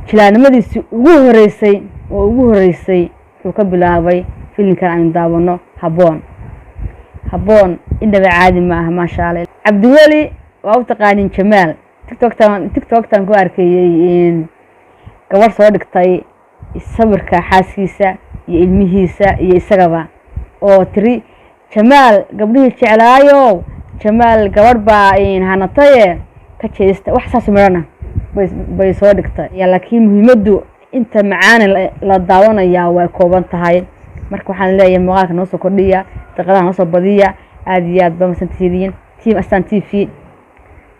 Jilaanimadiisii ugu horeysay oo ugu horeysay wuxuu ka bilaabay filimkan aynu daawano, Habboon. Habboon indhaba caadi ma aha, maasha Allah. Cabdiweli waa u taqaanin Jamaal. TikToktan ku arkayey gabadh soo dhigtay sawirka xaaskiisa iyo ilmihiisa iyo isagaba oo tiri, "Jamaal gabdhihii jeclaayow, Jamaal gabadh baa hanataye, ka jeesta." Wax saas midhana bay soo dhigtay, laakiin muhiimaddu inta macaani la daawanayaa way kooban tahay. Marka waxaan leeyahay, muuqaalka noo soo kordhiya, daqiiqadaha noo soo badiya. Aada iyo aad ba masantihidiin. Team Astaan TV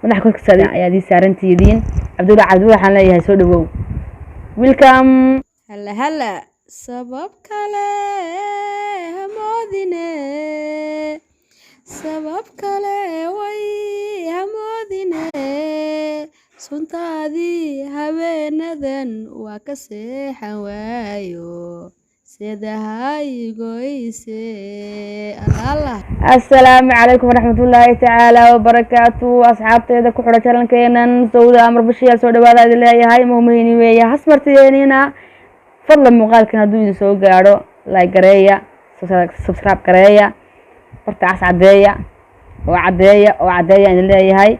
madaxa korkiisa ayaad ii saarantihidiin. Cabdulla, Cabdulla, waxaan leeyahay soo dhawow, welcome. Hala hala, sabab kale hamoodine, sabab kale way hamoodine, suntaadii habeenadan waa ka seexan waayo, sedahay goyse allalah. Assalaamu calaykum waraxmatullaahi tacaala wabarakaatu. Asxaabteeda ku xidha channelkeenan Sawda Amar Bashiyaal, soo dhawaada idin leeyahay. Muhimini weeye hasmartiyeenina. Fadlan muuqaalkan hadduu idin soo gaadho, like gareeya, subscribe gareeya, horta cas caddeeya oo caddeeya oo caddeeya idin leeyahay.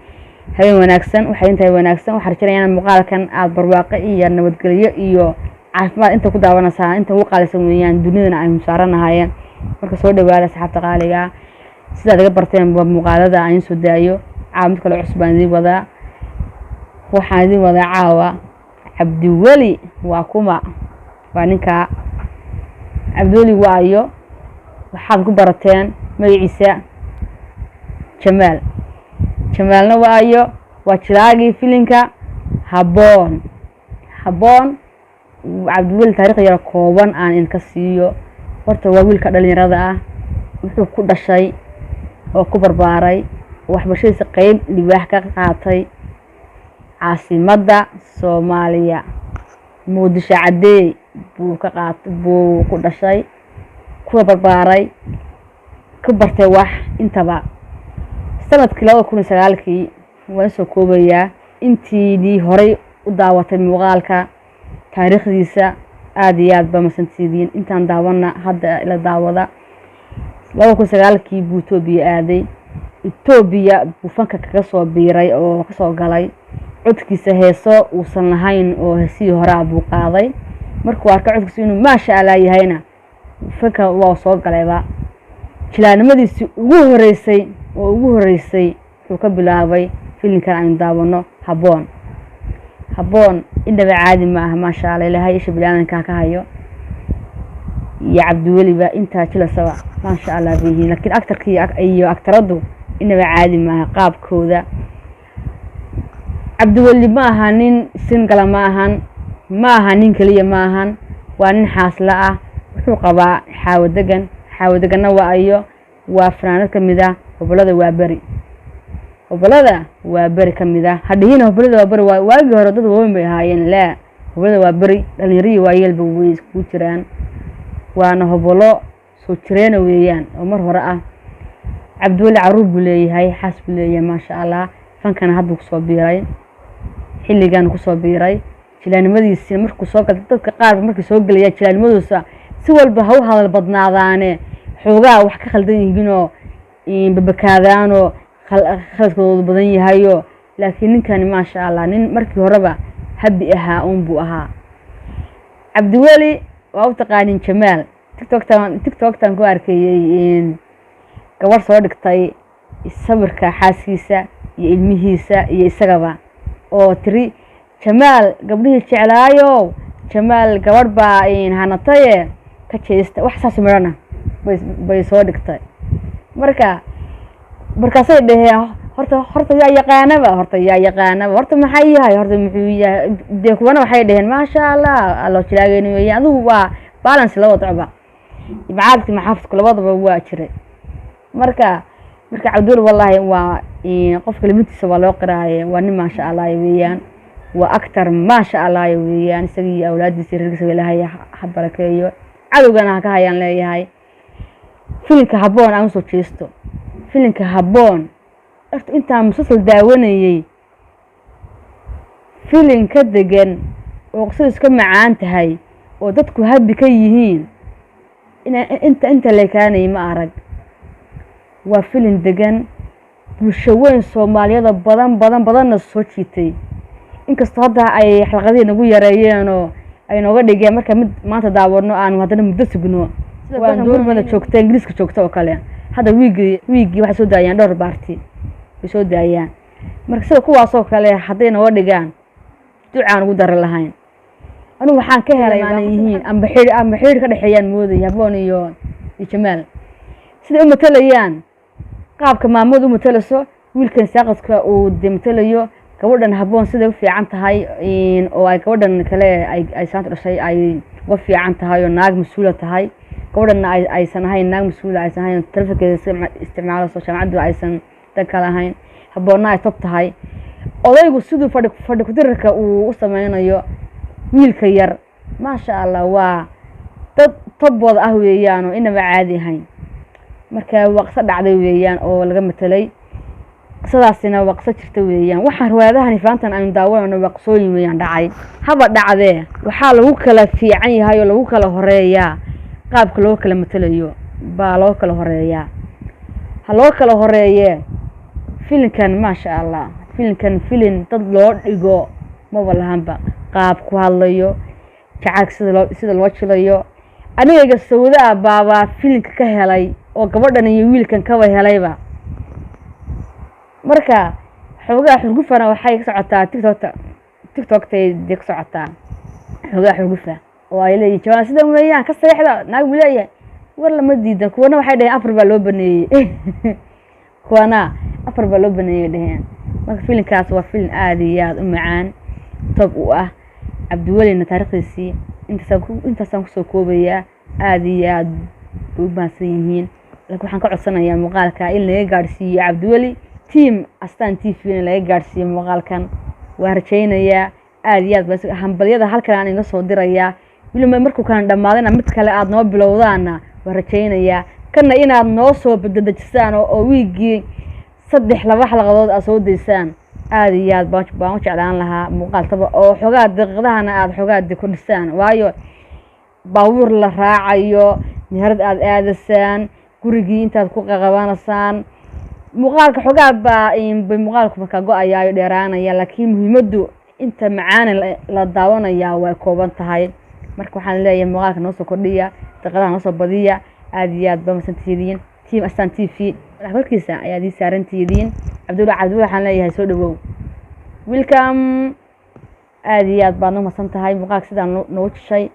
Habeen wanaagsan, waxay intahay wanaagsan. Waxaan rajaynayaa in muuqaalkan aada barwaaqo iyo nabadgelyo iyo caafimaad inta ku daawanaysaa, inta ugu qaalisan weeyaan dunidana aynu saaranahay. Marka soo dhawaada, asxaabta qaaliga. Sidaad iga barteen waa muuqaalada aan soo daayo. Caawa mid kale cusub baan idiin wadaa. Waxaan idiin wadaa caawa Cabdiweli. Waa kuma? Waa ninka Cabdiweli waayo. Waxaad ku barateen magaciisa Jamaal. Jamaalna waayo waa jilaagii filinka Habboon. Habboon, Cabdiweli, taarikh yaro kooban aan idinka siiyo. Horta waa wiilka dhalinyarada ah. Wuxuu ku dhashay oo ku barbaaray oo waxbarashadiisa qeyb libaax ka qaatay caasimadda Soomaaliya, Muqdisho Caddeey buu ka qaat buu ku dhashay, kuna barbaaray, ku bartay wax intaba. Sanadkii 2009-kii, waan soo koobayaa, intiidii horay u daawatay muuqaalka taariikhdiisa aada iyo aad ba masantidiin. Intaan daawana hadda ila daawada. 2009-kii buu Etoobiya aaday. Etoobiya buu fanka kaga soo biiray oo kasoo galay. Codkiisa heeso uusan lahayn oo heesihii horaa buu qaaday. Markuu arkay codkiisa inuu maasha Allah yahayna, fanka waa soo galayba. Jilaanimadiisii ugu horeysay oo ugu horeysay wuxuu ka bilaabay filimkan aynu daawano, Habboon. Habboon indhaba caadi ma aha, maasha Allah. Ilaahay isha biniaadanka ka hayo iyo Cabdiweliba intaa jilasaba, maasha Allah bay yihiin. Laakiin actorka iyo actoraddu inaba caadi maaha qaabkooda. Cabdiweli ma aha nin single ma ahan, ma aha nin keliya ma ahan, waa nin xaasla ah. Wuxuu qabaa Xaawo Degan. Xaawo Deganna waa ayo? Waa fanaanad ka mid ah Hobolada Waaberi. Hobolada Waaberi ka mid ah. Hadhihina Hobolada Waaberi waa waagii hore dad waaweyn bay ahaayeen. Laa, Hobolada Waaberi dhalinyarihii waayeelba way iskugu jiraan, waana hobolo soo jireena weeyaan oo mar hore ah. Cabdiweli caruur buu leeyahay, xaas buu leeyahay, maasha Allah. Fankana hadduu kusoo biiray, xilligan kusoo biiray. Jilaanimadiisina markuu soo galay, dadka qaarba markay soo gelaya jilaanimadoosa si walba ha u hadal badnaadaane, xoogaa wax ka khaldan yihiinoo babakaadaanoo khaladkoodu badan yahayo. Laakiin ninkani, maasha Allah, nin markii horeba habi ahaa uun buu ahaa. Cabdiweli waa u taqaanin Jamaal. TikToktan ku arkayey gabadh soo dhigtay sawirka xaaskiisa iyo ilmihiisa iyo isagaba oo tiri, "Jamaal gabdhihii jeclaayow, Jamaal gabadh baa hanataye, ka jeesta." Wax saas midhana bay soo dhigtay. Marka markaasay dhaheen, Horta yaa yaqaanaba? Horta yaa yaqaanaba? Horta maxay yahay? Horta muxuu yahay?" Dee kuwana waxay dhaheen, "Maasha Allah, allo jilaageeni weeye." Adigu waa balance laba docba, macaadki maxaafidku labadaba waa jiray. Marka Cabdiweli, wallaahi, waa qofka limitiisa waa loo qiraaye. Waa nin maasha Allah weeyaan, waa actor maasha Allah weeyaan. Isagii iyo awlaadiisa, reerkiisa Ilaahay ha barakeeyo, cadowgana ha ka hayaan leeyahay. Filimka Habboon aan usoo jeesto. Filimka Habboon, horta intaan musalsal daawanayey, filin ka degan Oo qisadu iska macaan tahay oo dadku habi ka yihiin inta leekaanay ma arag. Waa filin degan, bulsho weyn Soomaaliyada badan badan badanna soo jiitay, inkastoo hadda ay xalqadihii nagu yareeyeenoo ay nooga dhigeen marka mid maanta daawano aanu haddana muddo sugno. Waan gurmada joogta, Ingiriiska joogta oo kale, hadda wiigii waxay soo daayaan dhowr baarti way soo daayaan. Marka sida kuwaasoo kale hadday nooga dhigaan, ducaan ugu dari lahayn. Anigu waxaan ka helay aanay yihiin amba xidhi amba xidhiir ka dhexeeyaan moodaya Habboon iyo Jamaal, siday u matalayaan, qaabka maamadu u matalayso wiilkan saaqadka uu de matalayo gabadhan Habboon, siday u fiican tahay oo ay gabadhan kale ay saanta dhashay ay uga fiican tahay oo naag mas-uula tahay, gabadhanna aysan ahayn naag mas-uula, aysan ahayn telefonkeeda isticmaalayso, jaamacaddu aysan dan kale ahayn, Habboonna ay tob tahay. Odaygu siduu fadhi kudirirka uu u sameynayo wiilka yar, maasha Allah, waa dad tobooda ah weeyaan oo inaba caadi ahayn. Marka waa qiso dhacday weeyaan oo laga matelay, qisadaasina waa qiso jirta weeyaan. Waxaan riwaayadahani faantan aynu daawanayno waa qisooyin weeyaan dhacay, haba dhacdee. Waxaa lagu kala fiican yahay oo lagu kala horeeyaa qaabka loo kala matelayo baa loo kala horeeyaa. Ha loo kala horeeyee, filinkan maasha Allah, filinkan filin dad loo dhigo maba lahanba. Qaab ku hadlayo, jacaylka sida loo jilayo, anigayga sawda ah baabaa filinka ka helay oo gabadhan iyo wiilkan kaba helayba. Marka xoogaa xurgufana waxay ka socotaa TikTokta, TikToktay dee ka socotaa xoogaa xurgufa oo ay leeyihin Jamaal sidan weeyaan ka seexda naag buu leeyahay, war lama diidan. Kuwana waxay dhaheen 4 baa loo baneeyey, kuwana 4 baa loo baneeyey dhaheen. Marka filinkaas waa filin aada iyo aada u macaan, tob u ah. Cabdiwelina taariikhdiisii intaasaan kusoo koobayaa. Aada iyo aada bay u mahadsan yihiin, laakiin waxaan ka codsanayaa muuqaalka in laga gaadhsiiyo Cabdiweli team Astaan TV, in laga gaadhsiiyo muuqaalkan waan rajaynayaa. Aada iyo aad bas hambalyada halkan aan inga soo dirayaa. Weliba markuu kana dhammaadana mid kale aada noo bilowdaana waan rajaynayaa, kana inaad noo soo badadejisaan oo wiiggii 3 2 xalqadood aad soo daysaan. Aada iyo aad baan u jeclaan lahaa muuqaaltaba oo xoogaa daqiiqadahana aada xoogaa de kordhisaan, waayo baabuur la raacayo, meherad aada aadasaan, gurigii intaad ku qaqabanaysaan, muuqaalka xoogaa baa bay muuqaalku markaa go-ayaayo dheeraanaya, laakiin muhiimaddu inta macaana la daawanayaa way kooban tahay. Marka waxaan leeyahay muuqaalka noo soo kordhiya, daqiiqadaha noo soo badiya. Aada iyo aad baa masantihidiin team Astaan TV, madax korkiisa ayaad ii saarantihidiin. Cabdulla Cabdulla waxaan leeyahay soo dhawow, welcome. Aada iyo aad baad noo mahadsan tahay muuqaalka sidaan noogu jishay.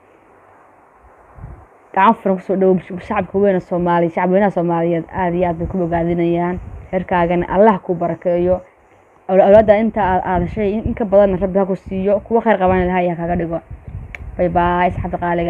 Gacan furan kusoo dhawow shacabka weyna Soomaaliya, shacab weynaha Soomaaliyeed aada iyo aad bay ku bogaadinayaan xerkaagana. Allah ku barakeeyo awlaadda inta aad heshay in ka badanna Rabbi ha ku siiyo, kuwa khayr qaban lahaa ayaa kaga dhigo. Bye bye, asxaabta qaaliga.